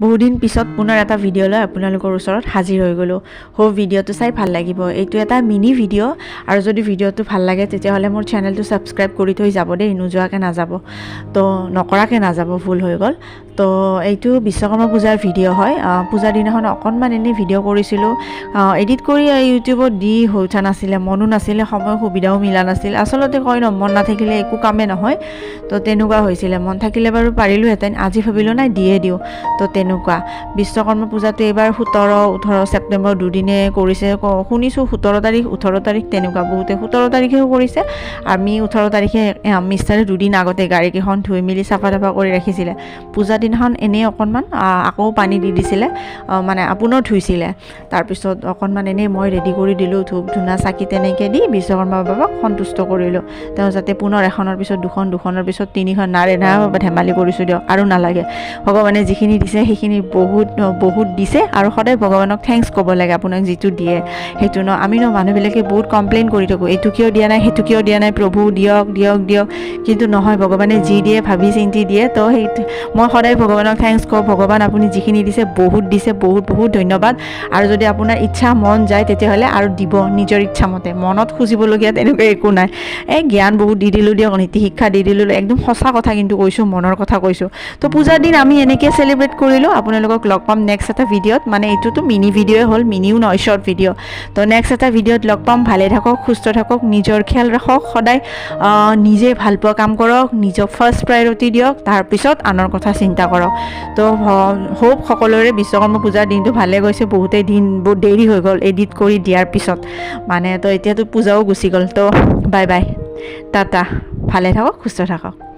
বহুদিন পিছত পুনৰ এটা ভিডিঅ' লৈ আপোনালোকৰ ওচৰত হাজিৰ হৈ গ'লোঁ। হোপ ভিডিঅ'টো চাই ভাল লাগিব। এইটো এটা মিনি ভিডিঅ' আৰু যদি ভিডিঅ'টো ভাল লাগে, তেতিয়াহ'লে মোৰ চেনেলটো ছাবস্ক্ৰাইব কৰি থৈ যাব দেই, নোযোৱাকৈ নাযাব। তো নকৰাকৈ নাযাব, ভুল হৈ গ'ল। তো এইটো বিশ্বকৰ্মা পূজাৰ ভিডিঅ' হয়। পূজাৰ দিনাখন অকণমান এনেই ভিডিঅ' কৰিছিলোঁ, এডিট কৰি ইউটিউবত দি হৈ উঠা নাছিলে, মনো নাছিলে, সময় সুবিধাও মিলা নাছিল। আচলতে কয় ন, মন নাথাকিলে একো কামেই নহয়। তো তেনেকুৱা হৈছিলে। মন থাকিলে বাৰু পাৰিলোহেঁতেন। আজি ভাবিলোঁ, নাই, দিয়ে দিওঁ। তো তেনেকুৱা বিশ্বকৰ্মা পূজাটো এইবাৰ 17, 18 ছেপ্টেম্বৰ দুদিনে কৰিছে শুনিছোঁ। 17 তাৰিখ, 18 তাৰিখ তেনেকুৱা, বহুতে 17 তাৰিখেও কৰিছে। আমি 18 তাৰিখে, মিষ্টাৰে দুদিন আগতে গাড়ীকেইখন ধুই মেলি চাফা তাফা কৰি ৰাখিছিলে। পূজা দিনাখন এনেই অকণমান আকৌ পানী দি দিছিলে, মানে পুনৰ ধুইছিলে। তাৰপিছত অকণমান এনেই মই ৰেডি কৰি দিলোঁ, ধূপ ধূনা চাকি তেনেকৈ দি বিশ্বকৰ্মা বাবাক সন্তুষ্ট কৰিলোঁ, তেওঁ যাতে পুনৰ এখনৰ পিছত দুখন, দুখনৰ পিছত তিনিখন। নাৰে না, ধেমালি কৰিছোঁ দিয়ক, আৰু নালাগে। ভগৱানে যিখিনি দিছে সেইখিনি বহুত বহুত দিছে আৰু সদায় ভগৱানক thanks ক'ব লাগে, আপোনাক যিটো দিয়ে সেইটো ন। আমি ন মানুহবিলাকে বহুত কমপ্লেইন কৰি থাকোঁ, এইটো কিয় দিয়া নাই, সেইটো কিয় দিয়া নাই, প্ৰভু দিয়ক, দিয়ক, দিয়ক। কিন্তু নহয়, ভগৱানে যি দিয়ে ভাবি চিন্তি দিয়ে। তো সেইটো মই সদায় ভগৱানক thanks কওঁ, ভগৱান, আপুনি যিখিনি দিছে বহুত দিছে, বহুত বহুত ধন্যবাদ। আৰু যদি আপোনাৰ ইচ্ছা মন যায়, তেতিয়াহ'লে আৰু দিব নিজৰ ইচ্ছামতে। মনত খুজিবলগীয়া তেনেকুৱা একো নাই। এই জ্ঞান বহুত দি দিলোঁ দিয়ক, নীতি শিক্ষা দি দিলোঁ। একদম সঁচা কথা কিন্তু কৈছোঁ, মনৰ কথা কৈছোঁ। তো পূজাৰ দিন আমি এনেকৈ চেলিব্ৰেট কৰিলোঁ। আপোনালোকক লগ পাম নেক্সট এটা ভিডিঅ'ত। মানে এইটোতো মিনি ভিডিঅ'ই হ'ল, মিনিও নহয়, শ্বৰ্ট ভিডিঅ'। তো নেক্সট এটা ভিডিঅ'ত লগ পাম। ভালে থাকক, সুস্থ থাকক, নিজৰ খেয়াল ৰাখক, সদায় নিজে ভাল পোৱা কাম কৰক, নিজক ফাৰ্ষ্ট প্ৰায়ৰিটি দিয়ক, তাৰপিছত আনৰ কথা চিন্তা কৰক। তো হোপ সকলোৰে বিশ্বকৰ্মা পূজাৰ দিনটো ভালে গৈছে। বহুতেই দিন বহুত দেৰি হৈ গ'ল এডিট কৰি দিয়াৰ পিছত মানে। তো এতিয়াতো পূজাও গুচি গ'ল। তো বাই বাই, টাটা, ভালে থাকক, সুস্থ থাকক।